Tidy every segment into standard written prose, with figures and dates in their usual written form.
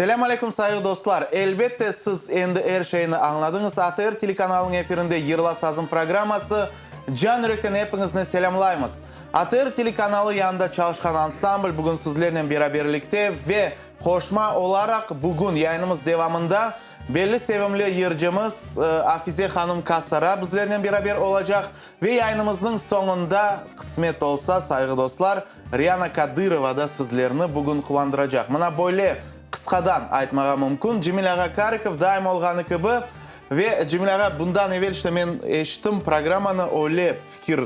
Selâm aleyküm sayğı dostlar! Elbette siz endi er şeyni añladıñız, ATR telekanalınıñ efirinde Yırla sazım programması. Can yürekten epiñizni selâmlaymız. ATR telekanalı yanında çalışqan ansambl bugün sizlernen beraberlikte ve qoşma olaraq bugün yayınımız devamında belli sevimli yırcımız Afize hanım Kasara bizlernen beraber olacaq ve yayınımıznıñ soñunda qısmet olsa sayğı dostlar Riana Kadırova da sizlerni bugün quvandıracaq. Mına böyle qısqadan aytmağa mümkün. Cemil ağa Karikov daim olğanı kibi ve Cemil ağa bundan evel işte men eşittim programmanı öyle fikir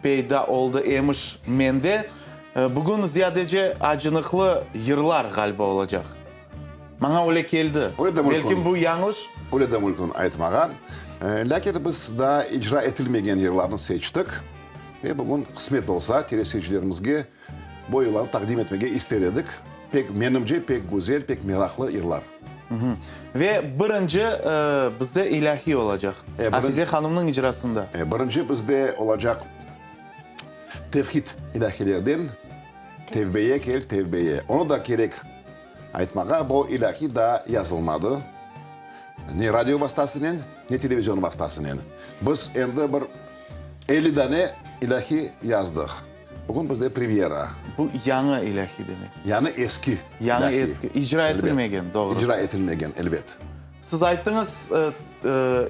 peyda oldı emiş mende. Bugün ziyadece acınıqlı yırlar ğaliba olacaq. Maña öyle keldi. Öyle de mümkün. Belkim bu yañlış. Öyle de mümkün aytmağa. Lâkin biz daa icra etilmegen yırlarnı seçtik ve bugün qısmet olsa teleseyircilerimizge bu yırlarnı taqdim etmege ister edik. Pek, menimce, pek güzel, pek meraqlı yırlar. Ve birinci bizde ilâhiy olacaq. Afize hanımnıñ icrasında. Birinci bizde olacaq tevhid ilâhiylerden Tevbeye kel, tevbeye. Onı da kerek aytmağa, bu ilâhiy daa yazılmadı. Ne radio vastasınen, ne televizion vastasınen. Biz endi bir 50 dane ilâhiy yazdıq. Bugün bizde premyera. Bu yañı ilâhiy demek. Yañı eski ilâhiy. Yañı eski, icra etilmegen, doğrusı. İcra etilmegen, elbet. Siz ayttıñız,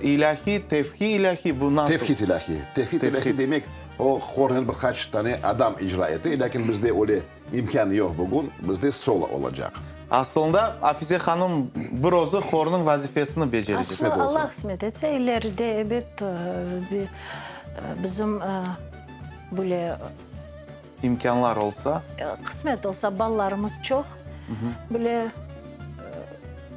ilâhiy, tevhiy ilâhiy, bu nasıl? Tevhid ilâhiy. Tevhid ilâhiy demek, o hornen bir qaç tane adam icra ete, lâkin bizde öyle imkân yoq bugün, bizde solo olacaq. Aslında, Afize hanım bir özü hornıñ vazifesini becerecek. Aslı, Allah qısmet etse, ileride, ebet, bizim böyle. İmkânlar olsa. Qısmet olsa, balalarımız çoq, böyle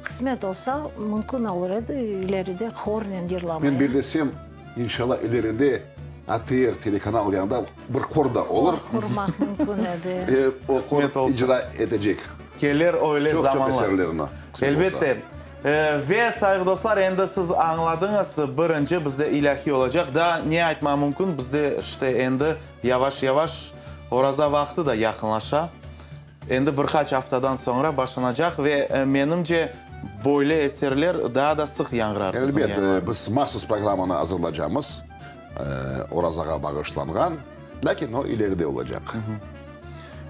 qısmet olsa, mümkün olur edi ileride hornen yırlamaya. Men bellesem, inşallah, ileride ATR telekanal yanında bir hor da olur. Hor qurmaq mümkün edi. O hor icra etecek. Kelir öyle zamanlar. Çoq-çoq eserlerini. Elbette. Ve, sayğı dostlar, endi siz añladıñız, birinci bizde ilâhiy olacaq. Daa ne aytmağa mümkün, bizde işte endi yavaş-yavaş oraza vaqtı da yaqınlaşa. Endi bir qaç aftadan soñra başlanacaq ve, menimce, böyle eserler daa da sıq yañğırar bizim Elbet, biz mahsus programmanı azırlacamız, orazağa bağışlanğan, lâkin o ileride olacaq.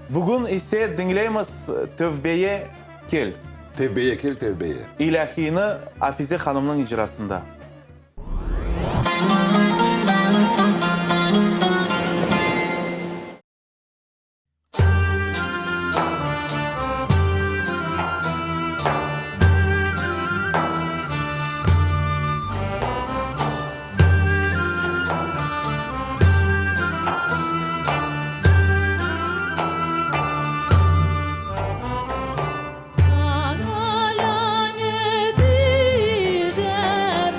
Bugün ise diñleymiz Tövbeye kel. Tevbeye kel, tevbeye. İlâhiyni Afize hanımnıñ icrasında. Saña lânet ider.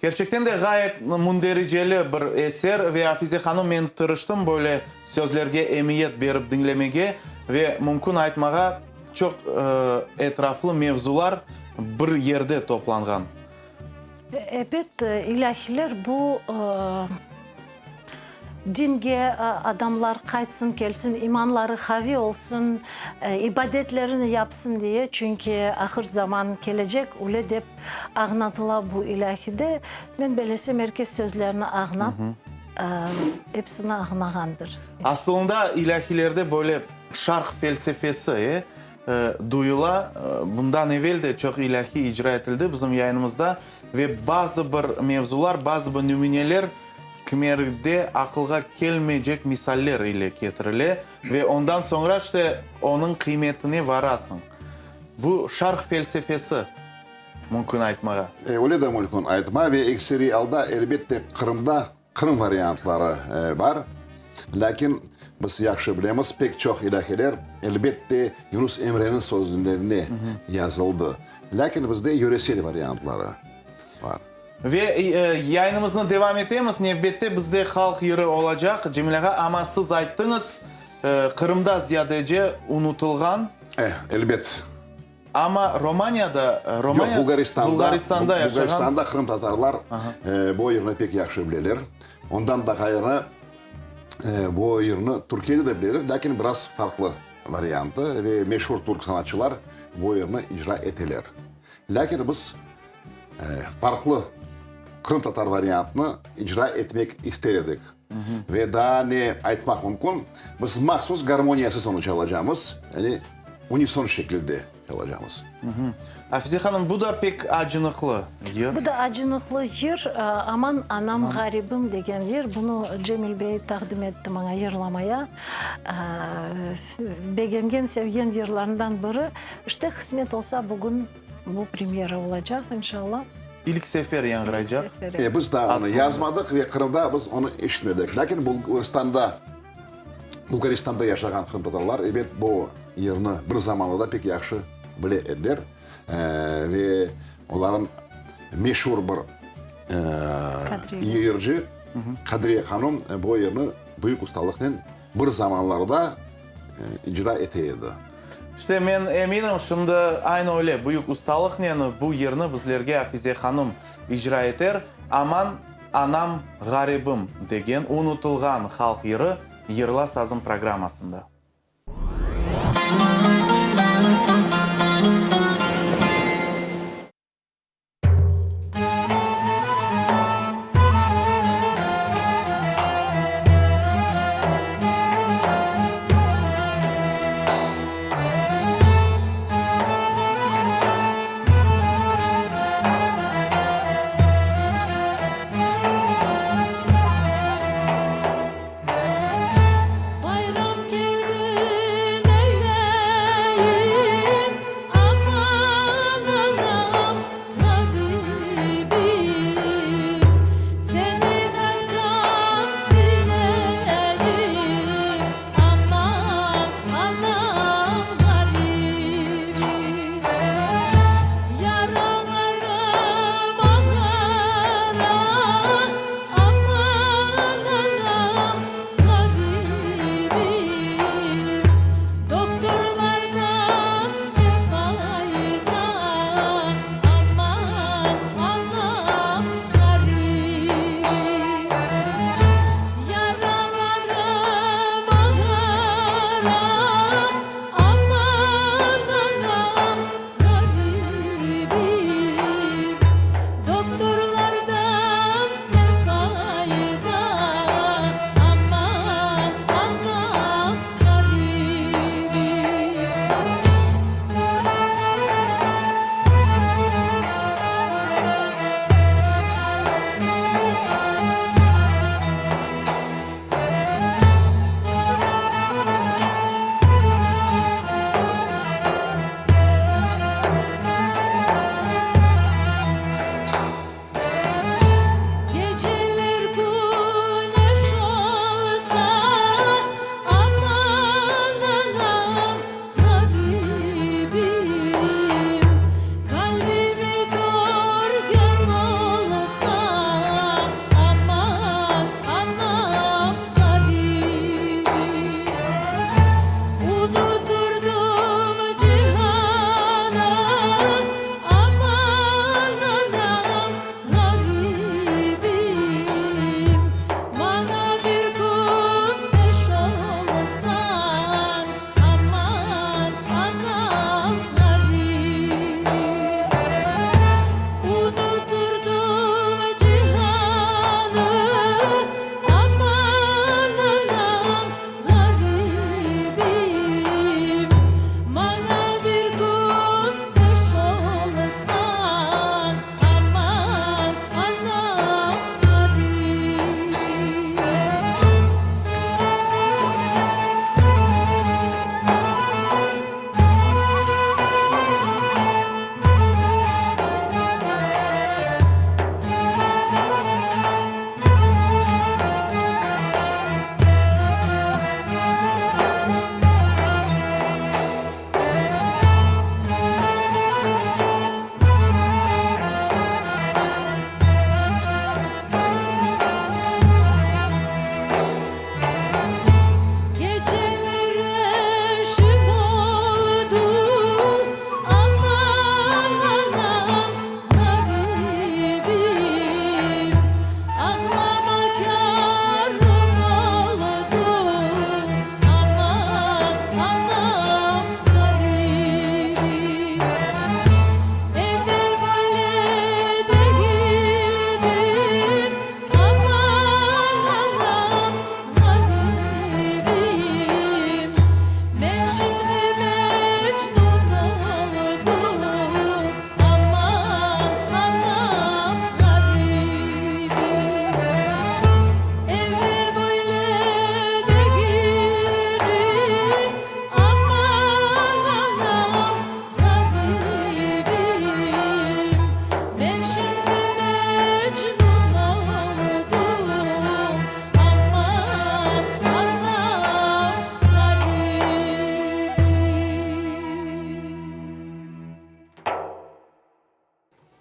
Kerçekten de ğayet mündericeli bir eser ve Afize hanım men tırıştım böyle sözlerge emiyet berip diñlemege ve mümkün aytmağa çoq etraflı mevzular bir yerde toplanğan. Ebet, ilâhiler bu dinge adamlar qaytsın, kelsin, imanları qaviy olsun, ibadetlerini yapsın diye, çünki ahır zaman kelecek, öyle dep añlatıla bu ilâhide. Men belesem, er kes sözlerini añlap, epsini añlağandır. Asılında ilâhilerde böyle şarq felsefesi, e, duyula. Bundan evel de çoq ilâhiy icra etildi bizim yayınımızda ve bazı bir mevzular, bazı bir nümüneler kimerde aqılğa kelmeycek misaller ile ketirile ve ondan soñra işte onıñ qıymetine varasıñ. Bu şarq felsefesi mümkün aytmağa. Öyle de mümkün aytma ve ekseriy alda, elbette, Qırımda Qırım variantları bar, lâkin biz yahşı bilemiz, pek çoq ilâhiler, elbette, Yunus Emreniñ sözlerine yazıldı, lâkin bizde yöresel variantları bar. Ve yayınımıznı devam etemiz. Nevbette bizde halq yırı olacaq, Cemil ağa, amma siz ayttıñız, Qırımda ziyadece unutılğan. Eh, elbet. Amma Romaniyada, Romaniya, Yoq, Bulgaristanda, Bulgaristanda yaşağan. Bulgaristanda qırımtatarlar bu yırnı pek yahşı bileler. Ondan da ğayrı, bu yırnı Türkiyede de bileler, lâkin biraz farqlı variantı ve meşur türk sanatçılar bu yırnı icra eteler. Lâkin biz farqlı qırımtatar variantını icra etmek ister edik. Ve daa ne aytmaq mümkün, biz mahsus garmoniyasız onı çalacamız, yani unison şekilde çalacamız. Afize hanım, bu da pek acınıqlı yır. Bu da acınıqlı yır, Aman anam ğaribim degen yır. Bunı Cemil bey taqdim etti maña yırlamaya. Begengen, sevgen yırlarından biri. İşte, qısmet olsa, bugün bu premyera olacaq, inşallah. İlk sefer yañğıraycaq. E, biz daa onı yazmadıq ve Qırımda biz onı eşitmedik. Lâkin Bulgaristanda, Bulgaristanda yaşağan qırımtatarlar, ebet, bu yırnı bir zamanlarda pek yahşı bile ediler. Ve olarnıñ meşur bir yırcı Kadriye hanım bu yırnı büyük ustalıqnen bir zamanlarda icra ete edi. İşte, men eminim, şimdi aynı öyle büyük ustalıqnen bu yırnı bizlerge Afize hanım icra eter. Aman, anam, ğaribim degen unutılğan halq yırı Yırla sazım programmasında. Bayram keldi.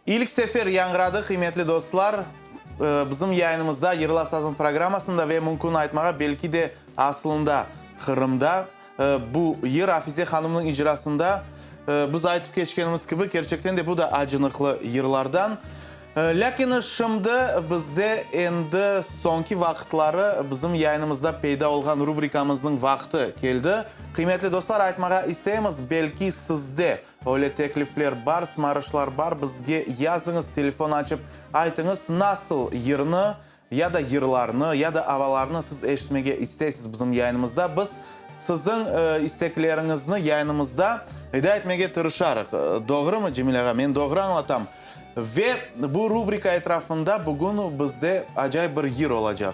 İlk sefer yañğıradı, qıymetli dostlar, bizim yayınımızda, Yırla sazım programmasında ve mümkün aytmağa, belki de aslında Qırımda bu yır Afize hanımnıñ icrasında, biz aytıp keçkenimiz kibi, kerçekten de bu da acınıqlı yırlardan. Lâkin şimdi bizde endi soñki vaqıtları bizim yayınımızda peyda olğan rubrikamıznıñ vaqtı keldi. Qıymetli dostlar, aytmağa isteymiz, belki sizde öyle teklifler bar, sımarışlar bar, bizge yazıñız, telefon açıp aytıñız, nasıl yırnı ya da yırlarnı, ya da avalarnı siz eşitmege isteysiz bizim yayınımızda, biz siziñ istekleriñizni yayınımızda eda etmege tırışarıq. Doğrumı, Cemil ağa, men doğru añlatam? Ve bu rubrika etrafında bugün bizde acayip bir yır olacaq.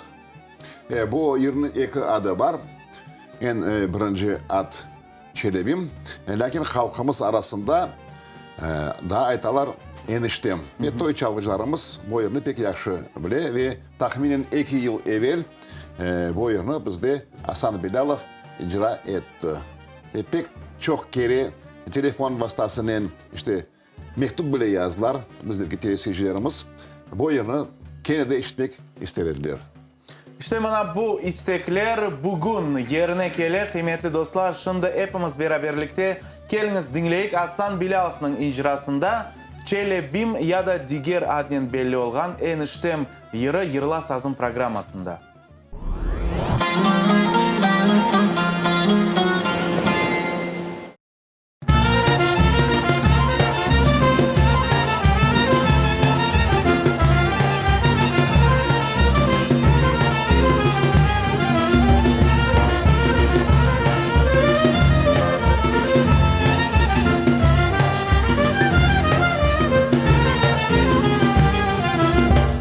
E, bu yırnıñ eki adı bar. Eñ birinci ad Çelebim, lâkin halqımız arasında daa aytalar Eniştem. Ve toy çalğıcılarımız bu yırnı pek yahşı bile ve tahminen eki yıl evel bu yırnı bizde Asan Bilâlov icra etti. Ve pek çoq kere telefon vastasınen, işte, mektüp bile yazdılar bizdeki teleseyircilerimiz, bu yırnı kene de eşitmek ister ediler. İşte mına bu istekler bugün yerine kele, qıymetli dostlar, şimdi epimiz beraberlikte keliñiz diñleyik Asan Bilâlovnıñ icrasında Çelebim ya da diger adnen belli olğan Eniştem yırı Yırla sazım programmasında.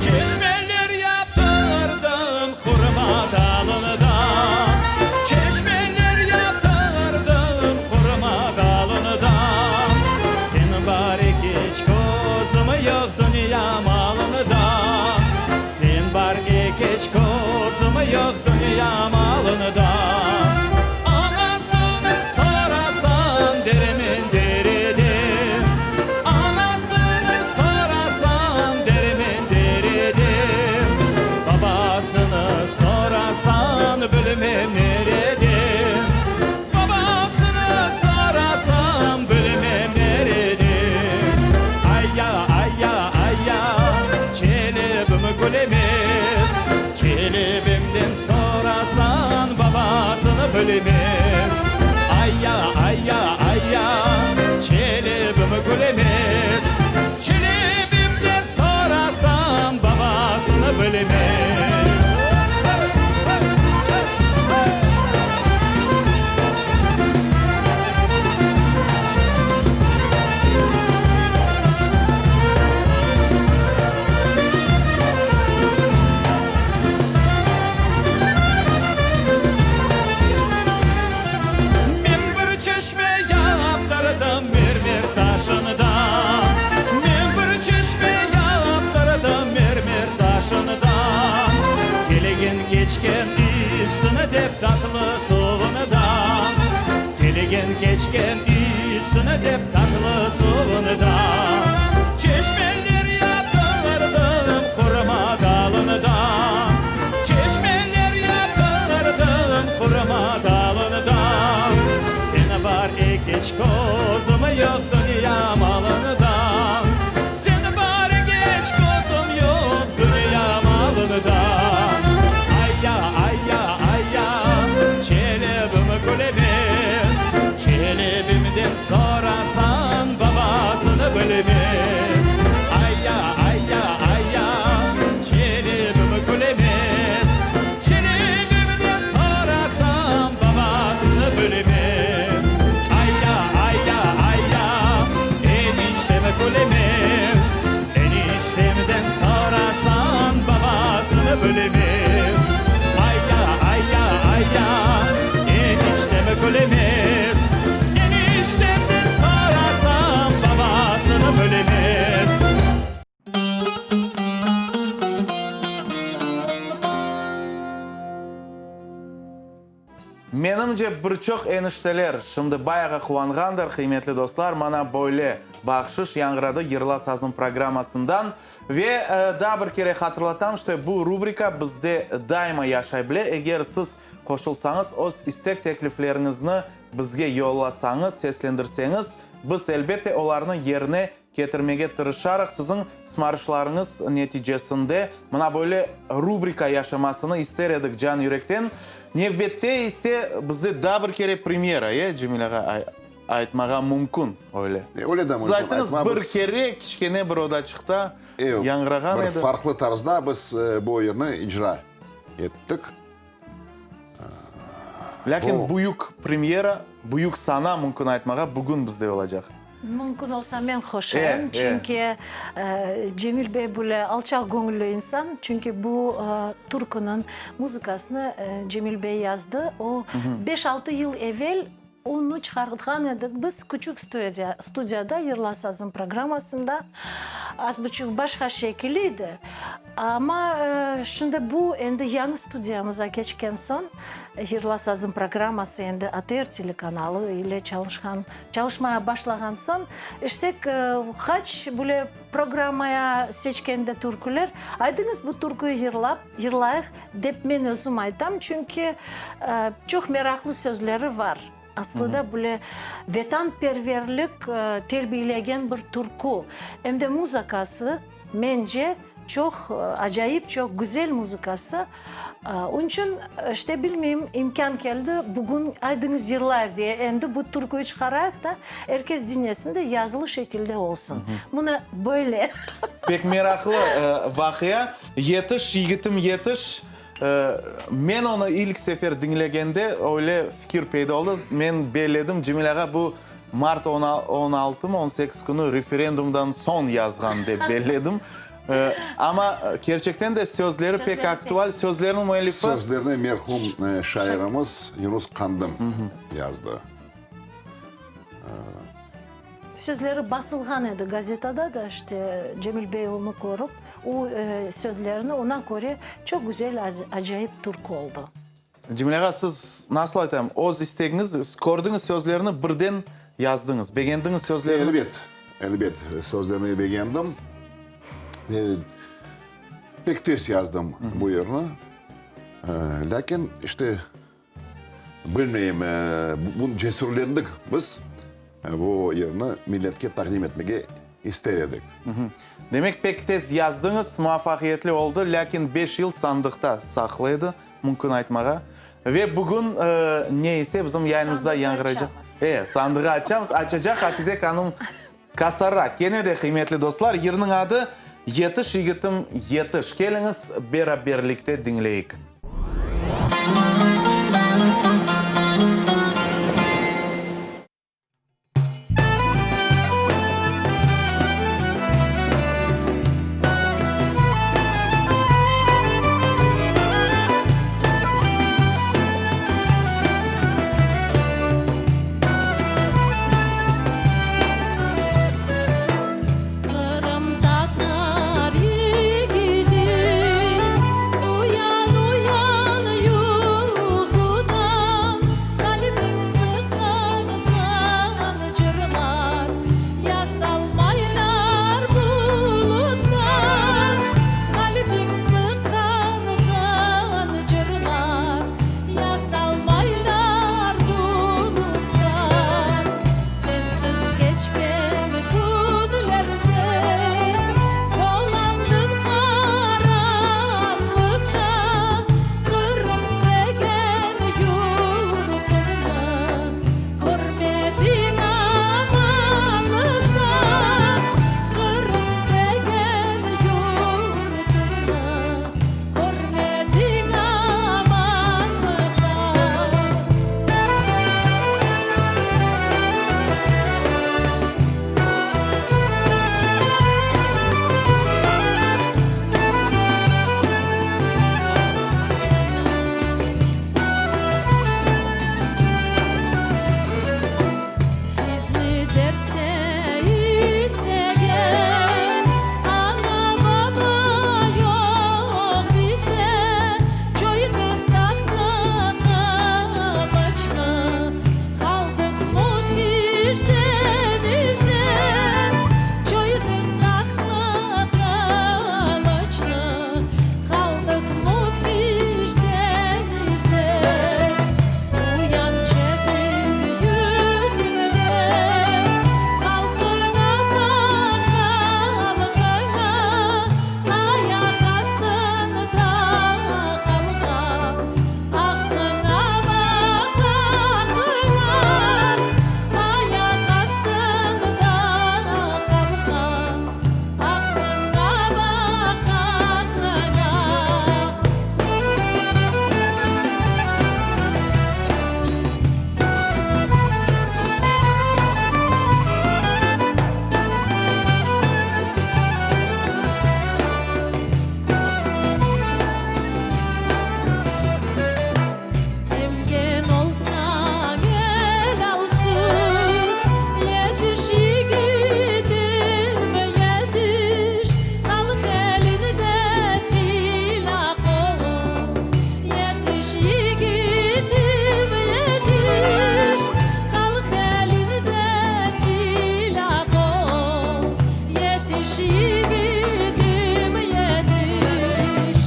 Çeşmeler yaptırdım hurma dalından, Çeşmeler yaptırdım hurma dalından. Sen bar ekeç közüm yoq dünya malında, Sen bar ekeç közüm yoq dünya malında. Anasını sorasan dermen derede, Anasını sorasan dermen derede, Babasını sorasan bilmem nerede, Babasını sorasan bilmem nerede. Ayya, ayya, ayya, Çelebim gül emez, Çelebimden sorasan babasını bilmez. Ayya, ayya, ayya, Çelebim gül emez, Çelebimden sorasan babasını bilmez. Men bir çeşme yaptırdım mermer taşından, Men bir çeşme yaptırdım mermer taşından, Kelgen keçken içsin dep tatlı suvundan, Kelgen keçken içsin dep tatlı suvundan. Çeşmeler yaptırdım hurma dalından, Çeşmeler yaptırdım hurma dalından. Sen bar ekeç közüm yoq dünya malından, Sen bar ekeç közüm yoq dünya malından. Ayya, ayya, ayya, Çelebim gül emez, Çelebimden sorasan babasını bilmez. Ayya, ayya, ayya, Çelebim gül emez, Çelebimden sorasan babasını bilmez. Ayya, ayya, ayya, Eniştem gül emez, Eniştemden sorasan babasını bilmez. Ayya, ayya, ayya, Eniştem gül emez, Eniştemden sorasan babasını bilmez. Menimce, bir çoq enişteler şimdi bayağı quvanğandır, qıymetli dostlar, mana böyle bahşış yañğıradı Yırla sazım programmasından. Ve daa bir kere hatırlatam, işte bu rubrika bizde daima yaşay bile. Eger siz qoşulsañız, öz istek-teklifleriñizni bizge yollasañız, seslendirseñiz, biz, elbette, olarnı yerine ketirmege tırışarıq. Siziñ sımarışlarıñız neticesinde mına böyle rubrika yaşamasını ister edik can yürekten. Nevbette ise bizde daa bir kere premyera, e, Cemil ağa, aytmağa mümkün öyle. E, öyle de Siz mümkün. ayttıñız, Aytma bir biz kere kiçkene bir odaçıqta E, yañğırağan bir edi. farqlı tarzda biz bu yırnı icra ettik. Lâkin büyük premyera, büyük sana mümkün aytmağa bugün bizde olacaq. Mümkün olsa men qoşayım, çünki Cemil bey böyle alçaq göñülli insan, çünki bu türküniñ muzıkasını Cemil bey yazdı. O, beş-altı yıl evel onı çıqarğan edik biz küçük studiyada, Yırla sazım programmasında, az buçuq başqa şekil edi. Amma şimdi bu endi yañı studiyamıza keçken soñ, Yırla sazım programması endi ATR telekanalı ile çalışqan, çalışmaya başlağan soñ, işte, qaç böyle programmaya seçkende türküler, aydıñız bu türküyü yırlap, yırlayıq, dep men özüm aytam, çünki çoq meraqlı sözleri var. Aslıda böyle vetanperverlik terbiyelegen bir türkü. Em de muzıkası, mence, çoq acayip, çoq güzel muzıkası. Onıñ içün, işte, bilmeyim, imkân keldi, bugün aydıñız yırlayıq diye, endi bu türküyü çıqarayıq da, er kes diñlesin de, yazılı şekilde olsun. Mına böyle. Pek meraqlı vaqia. Yetiş, yigitim, yetiş! Men onı ilk sefer diñlegende öyle fikir peyda oldı, men belledim, Cemil ağa bu mart on altımı, on sekiz künü referendumdan soñ yazğan dep belledim. Amma kerçekten de sözleri pek aktual, sözlerniñ müellifi. Sözlerni merhum şairimiz Yunus Qandım yazdı. Sözleri basılğan edi gazetada da, işte, Cemil bey onı körip, o sözlerni, oña köre çoq güzel, acayip türkü oldı. Cemil ağa, siz, nasıl aytayım, öz istegiñiz, kördiñiz sözlerni, birden yazdıñız, begendiñiz sözlerni? Elbet, elbet, sözlerni begendim. Pek tez yazdım bu yırnı. Lâkin, işte, Bilmeyim, bugün cesürlendik biz, bu yırnı milletke taqdim etmege ister edik. Demek, pek tez yazdıñız, muvafaqiyetli oldı, lâkin beş yıl sandıqta saqlı edi, mümkün aytmağa. Ve bugün, ne ise, bizim yayınımızda yañğıraycaq. Sandığı açamız. E, sandığı açamız, açacaq Afize hanım Kasara. Kene de, qıymetli dostlar, yırnıñ adı, Yetiş, yigitim, yetiş. Keliñiz, beraberlikte diñleyik. Qırımtatar yigiti, uyan, uyan, yurtım. Yetiş, yigitim, yetiş, Halq elinde silâh ol, Yetiş, yigitim, yetiş.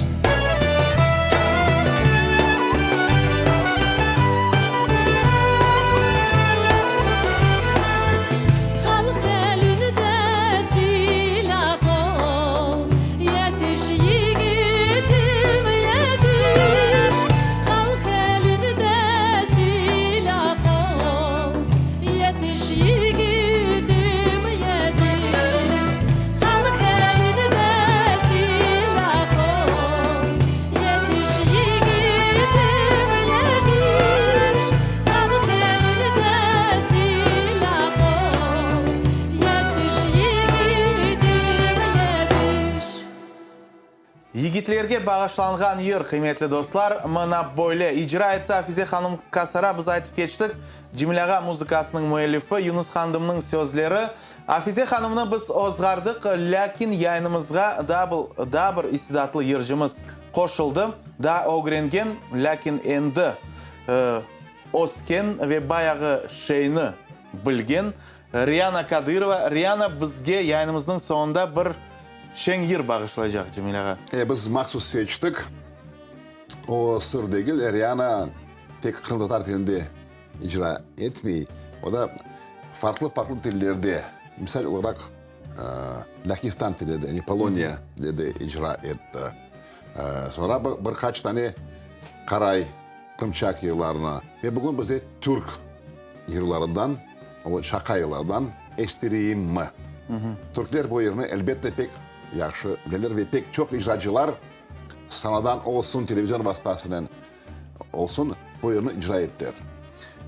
Halq elinde silâh ol, Yetiş, yigitim, yetiş, Halq elinde silâh ol, Yetiş, yigitim, yetiş, Halq elinde silâh ol, Yetiş, yigitim, yetiş, Halq elinde silâh ol, Yetiş, yigitim, yetiş. Yigitlerge bağışlanğan yır, qıymetli dostlar, mına böyle icra etti Afize hanım Kasara, biz aytıp keçtik, Cemil ağa muzıkasınıñ müellifi, Yunus Qandımnıñ sözleri. Afize hanımnı biz ozğardıq, lâkin yayınımızğa daa bir, daa bir istidatlı yırcımız qoşuldı, daa ögrengen, lâkin endi ösken ve bayağı şeyni bilgen Riana Kadırova. Riana bizge yayınımıznıñ soñunda bir şeñ yır bağışlaycaq, Cemil ağa. E, biz mahsus seçtik. O sır degil, Riana tek qırımtatar tilinde icra etmey, o da farqlı-farqlı tillerde, misal olaraq, Lehistan tilinde, yani Poloniya tilinde icra etti. Soñra bir, bir qaç tane qaray, qırımçaq yırlarını ve bugün bize türk yırlarından, o şaqa yırlardan Estireyimmi? Türkler bu yırnı elbette pek yahşı bileler ve pek çoq icracılar sanadan olsun, televizion vastasınen olsun, bu yırnı icra ettiler.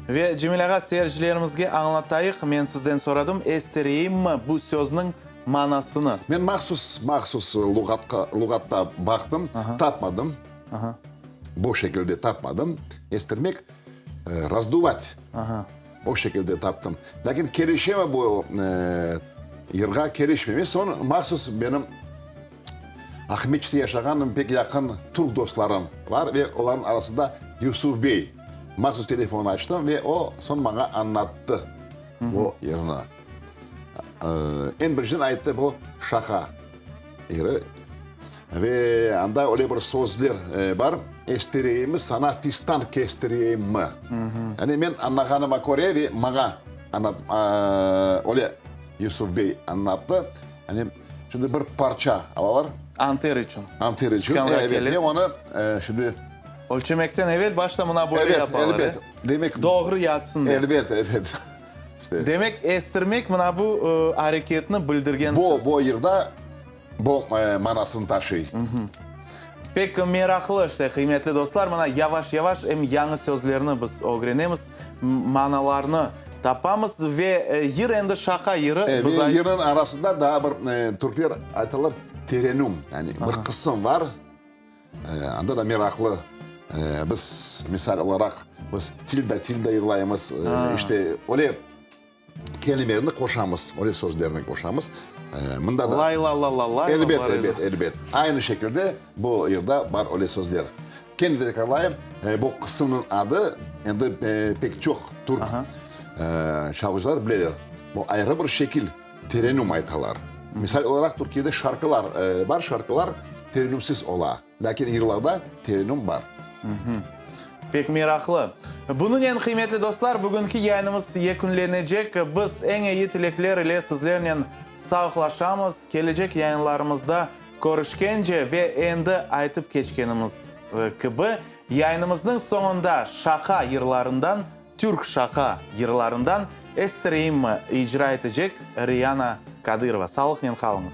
Ve Cemil ağa, seyircilerimizge añlatayıq, men sizden soradım, Estireyimmi bu sözniñ manasını? Men mahsus, mahsus luğatqa, luğatta baqtım, tapmadım. Bu şekilde tapmadım. Estirmek, razduvat. O şekilde taptım. Lâkin kelişemi bu yırğa, kelişmey. Soñ mahsus benim Aqmescitte yaşağan pek yaqın türk dostlarım bar ve olarnıñ arasında Yusuf bey. Mahsus telefon açtım ve o soñ maña añlattı bu yırnı. Eñ birinciden ayttı, bu şaqa yırı ve anda öyle bir sözler bar, Estireyimmi, sana fistan kestireyimmi? Yani men añlağanıma köre ve maña öyle Yusuf bey añlattı. Yani şimdi bir parça alalar. Anter içün. Anter içün, evet. Ve onı şimdi... Ölçemekten evel başta mına böyle yapalar. Evet, elbet. Demek, Doğru yatsın dep. Elbet, elbet. İşte. Demek, estirmek mına bu areketni bildirgen söz. Bu, bu yırda bu manasını taşıy. Pek meraqlı işte, qıymetli dostlar, mına yavaş-yavaş em yañı sözlerni biz ögrenemiz, manalarını tapamız ve yır endi şaqa yırı. Ve yırnıñ arasında daa bir türkler aytalar terenüm, yani bir qısım bar, anda da meraqlı, biz misal olaraq biz tilda tilda yırlaymız, işte öyle. Kelimelerni qoşamız, öyle sözlerni qoşamız. Mında da. Lay la la la lay. Elbet, elbet, elbet. Aynı şekilde bu yırda bar öyle sözler. Kene de tekrarlayım, bu qısımnıñ adı endi pek çoq türk çalğıcılar bileler. Bu ayrı bir şekil, terenüm aytalar. Misal olaraq, Türkiyede şarkılar bar, şarkılar terenümsiz ola. Lâkin yırlarda terenüm bar. Pek meraqlı. Bunınen, qıymetli dostlar, bugünki yayınımız yekünlenecek. Biz eñ eyi tilekler ile sizlernen sağlıqlaşamız. Kelecek yayınlarımızda körüşkence ve endi aytıp keçkenimiz kibi, yayınımıznıñ soñunda şaqa yırlarından, türk şaqa yırlarından Estireyimmi icra etecek Riyana Kadırova. Sağlıqnen qalıñız.